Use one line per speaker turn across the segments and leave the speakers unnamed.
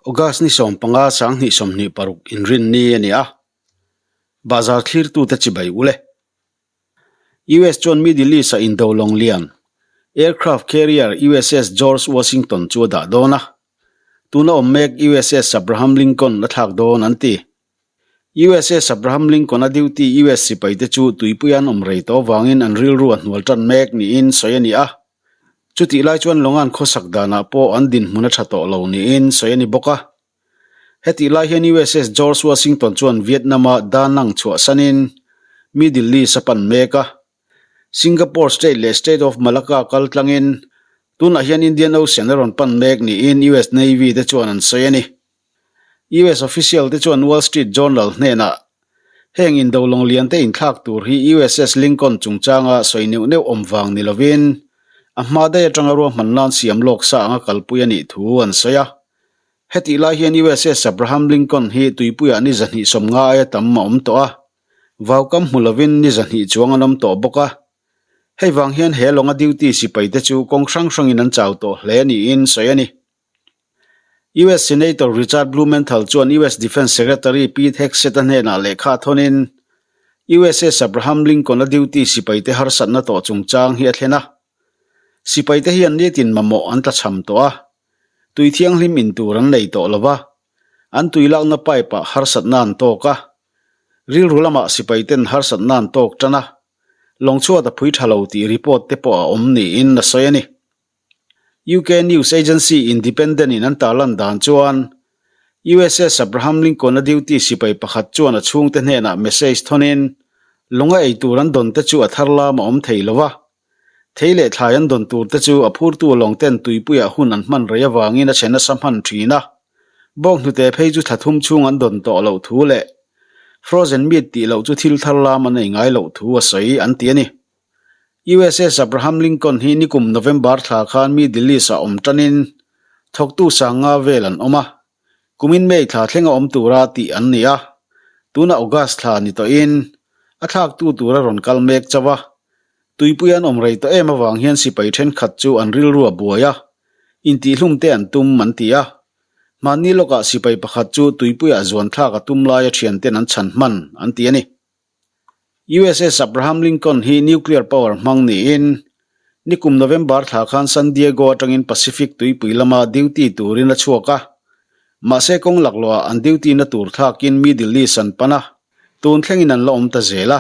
August ni 15 2026 inrinni a ni a, Bazar thlirtute chibai ule. US chuan Middle East-a indo lawng lian, aircraft carrier USS George Washington chu a dah dawn a, tuna awm mek USS Abraham Lincoln a thlak dawn an ti. USS Abraham Lincoln-a duty US sipaite chu tuipuia an awm rei tawh avangin an rilru a hnual tan mek niin sawi a ni a. Chutih lai chuan Longan khawsak danah pawh an dinhmun a tha tawh lo niin sawi a ni bawk a. Hetih lai hian USS George Washington chuan Vietnam-a Da Nang chhuahsanin Middle East a pan mek a. Singapore Strait leh Strait of Malacca kal tlangin tunah hian Indian Ocean a rawn pan mek niin US Navy te chuan an sawi a ni. US official te chuan Wall Street Journal hnenah heng indo lawng lian te inthlak tur hi USS Lincoln chungchanga sawi neuh neuh awm vang ni lovin a hma daih atanga ruahman nan siam lawk sa anga kalpui a nih thu an sawi a. Hetih lai hian USS Abraham Lincoln hi tuipuiah ni 250 aia tam a awm tawh a, vaukam hmu lovin ni 200 chuang an awm tawh bawk a. Hei vang hian he lawnga duty sipai te chu kawng hrang hrangin an chau tawh hle niin sawi a ni. US Senator Richard Blumenthal chuan US Defense Secretary Pete Hegseth-a hnenah lehkha thawnin USS Abraham Lincoln-a duty sipaite harsatna tawh chungchang hi a thlen a. Sipaite hian nitin mamawh an tlachham tawh a, tui thianghlim in tur an nei tawh lo va, an tui lakna pipe-ah harsatna an tawk a, rilru lamah sipaiten harsatna an tawk tan a, lawngchhuat a phui tha lo tih report te pawh a awm niin a sawi a ni. UK news agency Independent in an tarlan dan chuan USS Abraham Lincoln a duty sipai pakhat chuan a chhungte hnenah message thawnin lawnga ei tur an dawn te chu a thar lam a awm thei lo va, thei leh thlai an dawn tur te chu a phurtu lawng ten tuipuiah hun an hman rei avangin a chhe nasa hman thin a, bawnghnute phei chu thla thum chhung an dawn tawh loh thu leh frozen meat tih loh chu thil thar lam an ei ngai loh thu a sawi an ti a ni. USS Abraham Lincoln hi nikum November thla khan Middle East-ah awm tanin thawktu sanga vel an awm a, kumin May thla thlenga awm tura tih an ni a, tunah August thla ni tawhin a thlaktu tura rawn kal mek chauh a, tuipui an awm rei tawh em avang hian sipai thenkhat chu an rilru a buai a, intihhlum te an tum an ti a, hmanni lawkah sipai pakhat chu tuipuiah zuan thlak a tum laia thianten an chhan hman an ti a ni. USS Abraham Lincoln hi nuclear power hmang niin nikum November thla khan San Diego atangin Pacific tuipui lama duty turin a chhuak a, mahse kawng laklawhah an duty na tur thlakin Middle East an pan a, tun thlengin an la awm ta zel a.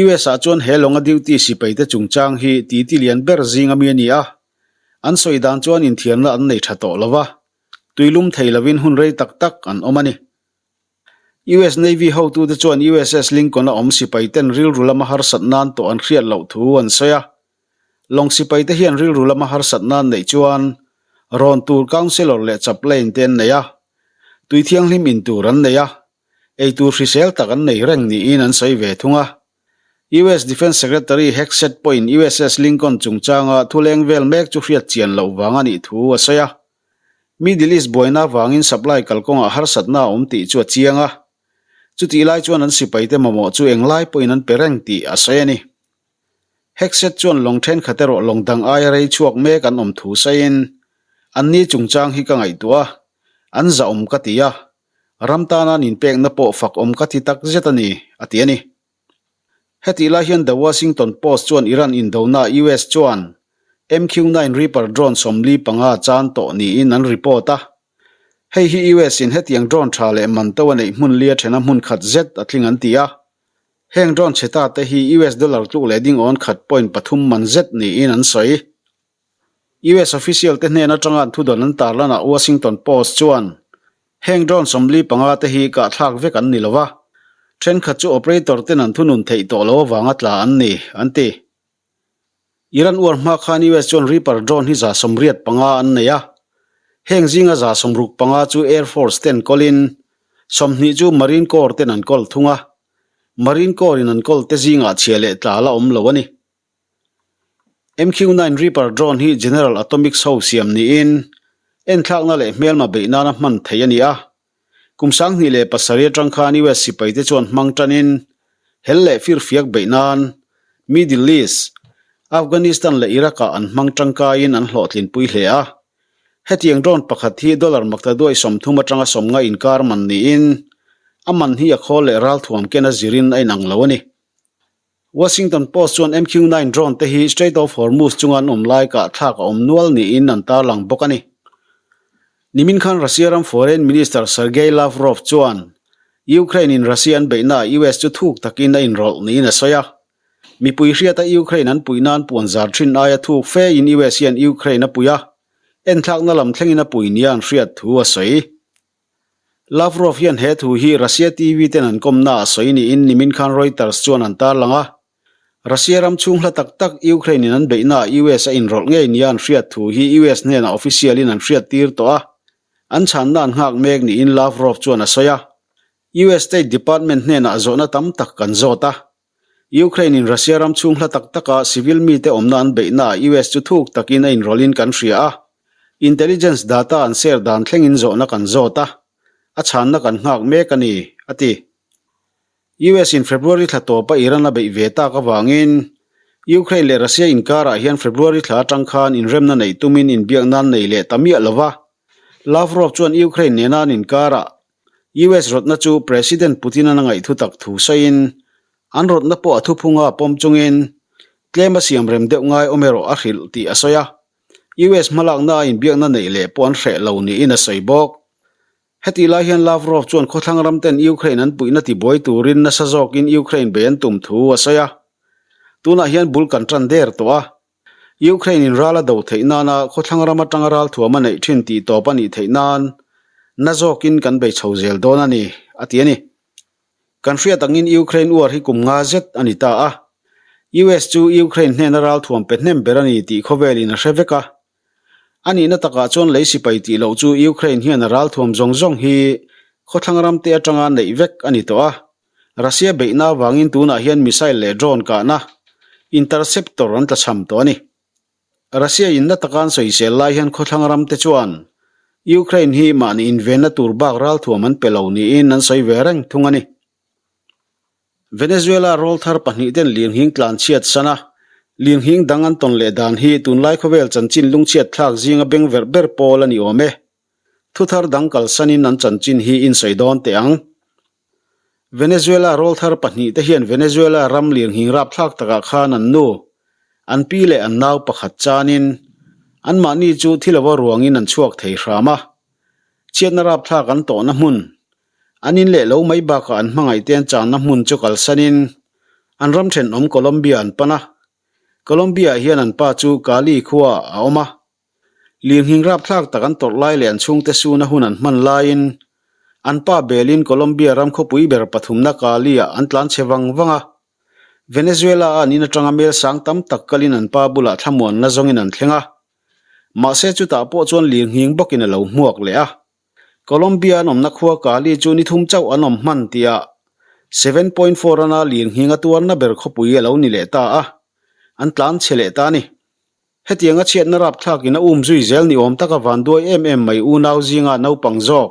US ah chuan he lawnga duty sipaite chungchang hi titi lian ber zing ami a ni a, an sawi dan chuan inthiarna an nei tha tawh lo va, tuilum thei lovin hun rei tak tak an awm a ni. US Navy hotute chuan USS Lincoln-a awm sipaiten rilru lama harsat nan tawh an hriat loh thu an sawi a. Lawng sipaite hian rilru lama harsat nan neih chuan rawn tur counsellor leh chaplain te an nei a, tui thianghlim in tur an nei a, ei tur hrisel tak an nei reng niin an sawi ve thung a. US Defense Secretary Hegseth pawhin USS Lincoln chungchanga thuleng vel mek chu hriat chian loh vang a nih thu a sawi a. Middle East buaina avangin supply kalkawngah harsatna a awm tih chu a chiang a, chutih lai chuan an sipaite mamawh chu englai pawhin an pe reng tih a sawi a ni. Hegseth chuan lawng thenkhat erawh lawng dang aia rei chhuak mek an awm thu sawiin, Anni chungchang hi ka ngaihtuah a, an zahawm ka ti a, ram tana an inpekna pawh fak awm ka ti tak zet a ni, a ti a ni. Hetih lai hian The Washington Post chuan Iran indona US chuan MQ-9 Reaper drone 45 chan tawh niin an report a. Hei hi US in hetiang drone tha leh man to a neih hmun lia thena hmun khat zet a tling an ti a. Heng drone chhe ta te hi US dollar tluk leh ding awn khat point pathum man zet niin an sawi. US official te hnen atanga an thudawn an tarlanah Washington Post chuan heng drone 45 te hi kahthlak vek an ni lo va, thenkhat chu operator ten an thunun theih tawh lo avanga tla an ni, an ti. Iran uar hma khan US chuan Reaper drone hi 85 an nei a, heng zinga 65 chu Air Force ten kawlin, 20 chu Marine Corps ten an kawl thung a, Marine Corps in an kawl te zingah chhia leh tla la awm lo a ni. MQ-9 Reaper drone hi General Atomics ho siam niin enthlakna leh hmelma beih nana hman theih a ni a. Kum 2007 atang khan US sipaite chuan hmang tanin hel leh firfiak beih nan Middle East, Afghanistan leh Iraq-ah an hmang tangkaiin an hlawhtlinpui hle a. Hetiang drone pakhat hi dollar maktaduai 30 atanga 50 inkar man niin, a man hi a khawl leh ralthuam ken a zirin a inang lo a ni. Washington Post chuan MQ-9 drone te hi Strait of Hormuz chunga an awm lai kah thlak a awm nual niin an tarlang bawk a ni. Nimin khan Russia ram Foreign Minister Sergei Lavrov chuan Ukraine in Russia an beihnaah US chu thuk takin a inrawlh niin a sawi a. Mipui hriata Ukraine an puih nan puan zar thin aia thuk fe in US hian Ukraine a pui a, enthlakna lam thlengin a pui nia an hriat thu a sawi. Lavrov hian he thu hi Russia TV ten an kawmna a sawi niin nimin khan Reuters chuan an tarlang a. Russia ram chhung hla tak tak Ukraine in an beihnaah US a inrawlh ngei nia an hriat thu hi US hnenah official in an hriat tir tawh a, an chhanna an nghak mek niin Lavrov chuan a sawi a. US State Department hnenah zawhna tam tak kan zawt a. Ukraine in Russia ram chhung hla tak taka civil mite awmna an beihnaah US chu thuk takin a inrawlhin kan hria a, intelligence data an share dan thlengin zawhna kan zawt a, a chhanna kan nghak mek a ni, a ti. US in February thla tawpa Iran a beih ve tak avangin Ukraine leh Russia inkarah hian February thla atang khan inremna neih tumin inbiak nan nei leh ta miah lova, Lavrov chuan Ukraine nena an inkarah US rawtna chu President Putin-a'n a ngaih thutak thu sawiin, an rawtna pawh a thuphunga a pawm chungin tlem a siamrem deuh ngai awm erawh a hrilh tih a sawi a. US hmalakna a inbiakna neih leh pawh an hreh lo niin a sawi bawk. Hetih lai hian Lavrov chuan khawthlang ramten Ukraine an puihna tibuai turin nasa zawkin Ukraine bei an tum thu a sawi a. Tunah hian bul kan tan der tawh a. Ukraine in ral a do theih nana khawthlang ram atanga ralthuam a neih thin tih tawp a nih theih nan na zawkin kan bei chho zel dawn a ni, a ti a ni. Kan hriat angin Ukraine uar hi kum nga zet a ni ta a. US chu Ukraine hnena ralthuam pe hnem ber a ni tih khawvelin a hre vek a. A nihna takah chuan lei sipai tih loh chu Ukraine hian a ralthuam zawng zawng hi khawthlang ramte atanga neih vek a ni tawh a. Russia beihna avangin tunah hian missile leh drone kahna interceptor an tlachham tawh a ni. Russia in na taka an sawisel lai hian khawthlang ramte chuan Ukraine hi mahni invenna tur bak ralthuam an pe lo niin an sawi ve reng thung a ni. Venezuela rawlthar pahnihten lirnghing tlanchhiat sana lirnghing dang an tawn leh dan hi tunlai khawvel chanchin lungchhiat thlak zinga beng verh ber pawl a ni awm e. Thuthar dang kalsanin an chanchin hi insawi dawn teh ang. Venezuela rawlthar pahnihte hian Venezuela ram lirnghing rapthlak takah khan an nu, an pi leh an nau pakhat chanin anmahni chu thi lova ruangin an chhuak thei hram a. Chhiatna rapthlak an tawhna hmun, an in leh lo mai bakah an hmangaihte an channa hmun chu kalsanin an ram thenawm Colombia an pan a. Colombia-ah hian an pa chu Cali khuaah a awm a. Lirnghing rapthlak tak an tawrh lai leh an chhungte suna hun an hman laiin an pa belin Colombia ram khawpui ber pathumna Cali-ah an tlan chhe vang vang a. Venezuela-a an in atanga mel sang tam tak kalin an pa bulah thlamuanna zawngin an thleng a. Mahse chutah pawh chuan lirnghing bawkin a lo hmuak leh a. Colombia an awmna khua Cali chu ni thum chauh an awm hman tihah 7.4 rana lirnghing a tuarna ber khawpui a lo ni leh ta a, an tlan chhe leh ta a ni. Hetianga chhiatna rapthlakin a um zui zel ni awm taka vanduai em em mai unau zinga naupang zawk.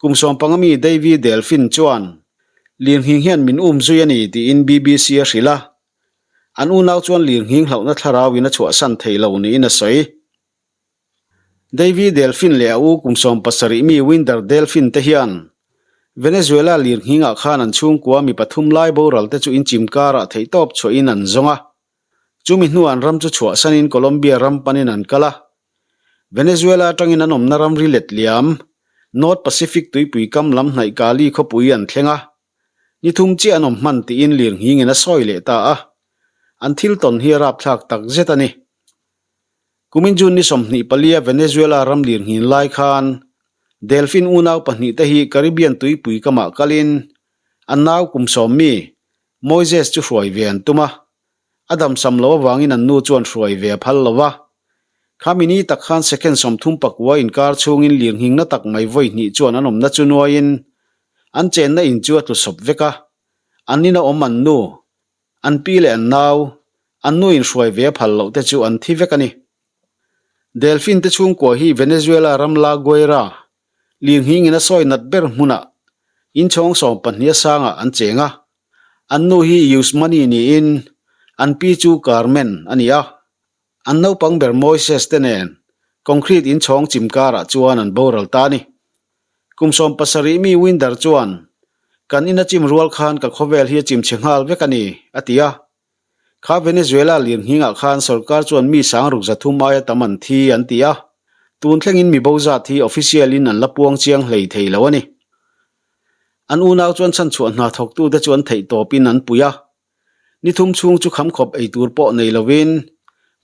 Kum sawmpanga mi Davy Delphin chuan, Lirnghing hian min um zui a ni, tiin BBC a hrilh a. An unau chuan lirnghing hlauhna thlarauin a chhuahsan thei lo niin a sawi. Davy Delphin leh a u kum 70 mi Winder Delphin te hian Venezuela lirnghingah khan an chhungkua mi pathum lai boral te chu inchim karah theihtawp chhuahin an zawng a. Chumi hnuah an ram chu chhuahsanin Colombia ram panin an kal a. Venezuela atangin an awmna ramri let liam, North Pacific tuipui kam lam hnaih Cali khawpui an thleng a. Ni thum chiah an awm hman tiin lirnghingin a sawi leh ta a. An thil tawn hi a rapthlak tak zet a ni. Kumin June ni 24 a Venezuela ram lirnghin lai khan Delfin unau pahnihte hi Caribbean tuipui kamah kalin an nau kum sawm mi Moises chu hruai ve an tum a, a damsam lo avangin an nu chuan hruai ve a phal lo va. Khami ni tak khan second 34 inkar chhungin lirnghing na tak mai vawi hnih chuan an awmna chu nuaiin an chenna in chu a tlu sawp vek a, an ina awm an nu, an pi leh an nau, an nu in hruai ve a phal loh te chu an thi vek a ni. Delfin te chhungkua hi Venezuela ram La Guaira Lirnghingin a sawi nat ber hmunah inchhawng 12 a sangah an cheng a. An nu hi Yusmani niin an pi chu Carmen a ni a. An naupang ber Moises te nen Concrete in chhawng chim karah chuan an boral ta a ni. Kum 70 mi Winder chuan, Kan in a chim rual khan ka khawvel hi a chim chhe nghal vek a ni, a ti a. Kha Venezuela lirnghingah khan sorkar chuan mi sangruk 300 aia tam an thi an ti a, tun thlengin mi bo zat hi official in an la puang chiang hlei thei lo a ni. An unau chuan chhanchhuah hna thawktute chu an theih tawpin an pui a, ni thum chhung chu khamkhawp ei tur pawh nei lovin,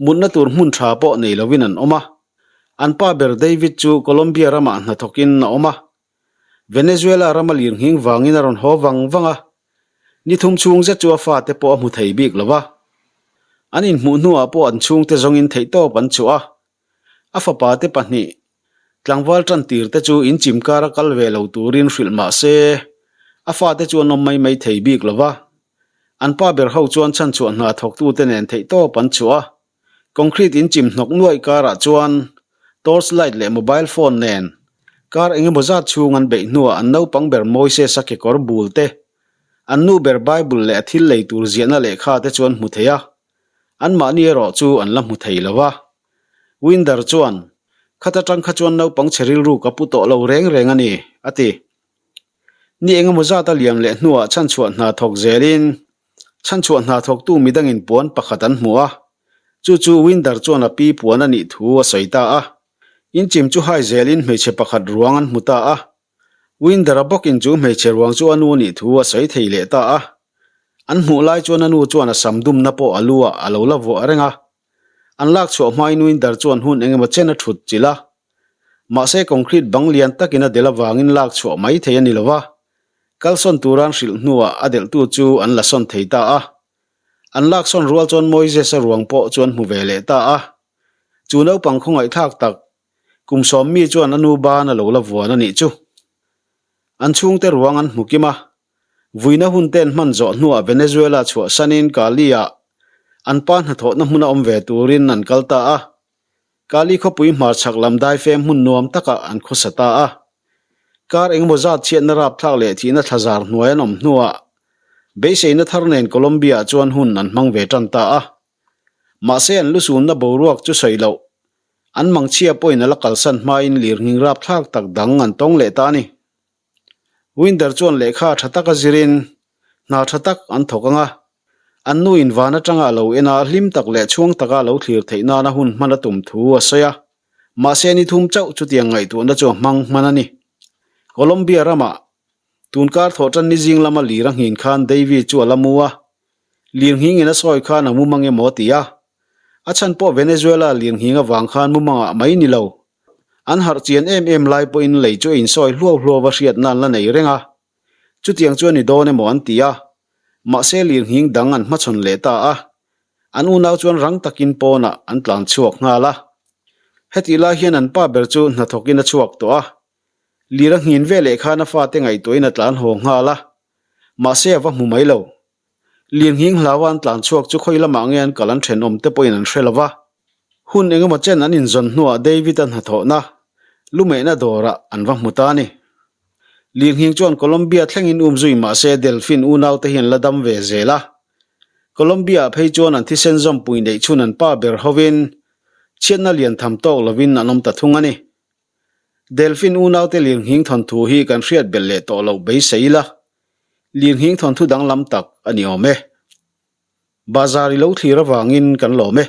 mutna tur hmun tha pawh nei lovin an awm a. An pa ber David chu Colombia ramah hnathawkin a awm a, Venezuela rama lirnghing vangin a rawn haw vang vang a, ni thum chhung zet chu a fate pawh a hmu thei bik lo va. An inhmuh hnuah pawh an chhungte zawngin theihtawp an chhuah a, a fapate pahnih tlangval tan tirte chu inchim kara kal ve lo turin hrilh mah se, a fate chu an awm mai mai thei bik lo va. An pa ber ho chuan chhanchhuah hna thawktute nen theihtawp an chhuah a, Concrete in chim hnawk nuaih karah chuan torch light leh mobile phone nen kar engemaw zat chhung an beih hnuah an naupang ber Moises-a kekawr bul te, an nu ber Bible leh a thil lei tur ziahna lehkha te chu an hmu thei a, anmahni erawh chu an la hmu thei lo va. Winder chuan, Khata tang kha chuan naupang chhe rilru ka pu tawh lo reng reng a ni, a ti. Ni engemaw zat a liam leh hnuah chhanchhuah hna thawk zelin Chhanchhuah hna thawktu midangin puan pakhat an hmu a, chu chu Winder chuan a pi puan a nih thu a sawi ta a. Inchim chu hai zelin hmeichhe pakhat ruang an hmu ta a. Winder-a bawkin chu hmeichhe ruang chu a nu a nih thu a sawi thei leh ta a. An hmuh lai chuan a nu chuan a sam dumna pawh a lu ah a lo la vuah reng a. An lak chhuah hmain Winder chuan hun engemaw chen a thut chilh a. Mahse concrete bang lian takin a delh avangin lak chhuah mai thei a ni lo va. Kalsawn tura an hrilh hnuah a delhtu chu an la sawn thei ta a. An lak sawn rual chuan Moises-a ruang pawh chu an hmu ve leh ta a. Chu naupang khawngaihthlak tak, kum sawm mi chuan a nu ban a lo la vuan a nih chu. An chhungte ruang an hmu kim a. Vuina hun te an hman zawh hnuah Venezuela chhuahsanin Cali-ah an pa hnathawhna hmuna awm ve turin an kal ta a. Kali khawpui hmarchhak lam daifem hmun nuam takah an khawsa ta a. Kar engemaw zat chhiatna rapthlak leh thihna thlazar hnuai an awm hnuah beiseina thar nen Colombia-ah chuan hun an hmang ve tan ta a. Mahse an lusunna boruak chu sawi loh, an mangchhia pawhin a la kalsan hmain lirnghing rapthlak tak dang an tawng leh ta a ni. Winder chuan lehkha tha taka zirin hna tha tak an thawk ang a, an nu in van atanga a lo en a, hlim tak leh chhuang taka a lo thlir theih nana hun hman a tum thu a sawi a. Mahse ni thum chauh chutiang ngaihtuahna chu a hmang hman a ni. Colombia ramah tunkar thawhtan ni zing lama lir a nghin khan Davy chu a la mu a, lir nghingin a sawi khan a mum ang emaw a ti a. A chhan pawh Venezuela lir nghing avang khan mumangah mai ni lo, An harh chian em em lai pawhin lei chu a insawi hluau hluau a hriatna an la nei reng a. Chutiang chu a ni dawn emaw an ti a. Mahse lirnghing dang an hmachhawn leh ta a. An unau chuan rang takin pawnah an tlan chhuak nghal a. Hetih lai hian an pa ber chu hnathawkin a chhuak tawh a. Lir a nghin veleh khan a fate ngaihtuahin a tlan haw nghal a. Mahse a va hmu mai lo. Lirnghing hlaua an tlan chhuak chu khawi lamah nge an kal an thenawm te pawhin an hre lo va. Hun engemaw chen an inzawn hnuah David-a hnathawhna lumehna dawrah an va hmu ta a ni. Lirnghing chuan Colombia thlengin um zui mah se Delphine unaute hi an la dam ve zel a. Colombia-ah phei chuan an thisen zawmpui neih chhun an pa ber hovin chhiatna lian tham tawk lovin an awm ta thung a ni. Delphine unaute lirnghing thawnthu hi kan hriat belh leh tawh loh beisei ila, lirnghing thawnthu danglam tak a ni awm e. Bazar i lo thlir avangin kan lawm e.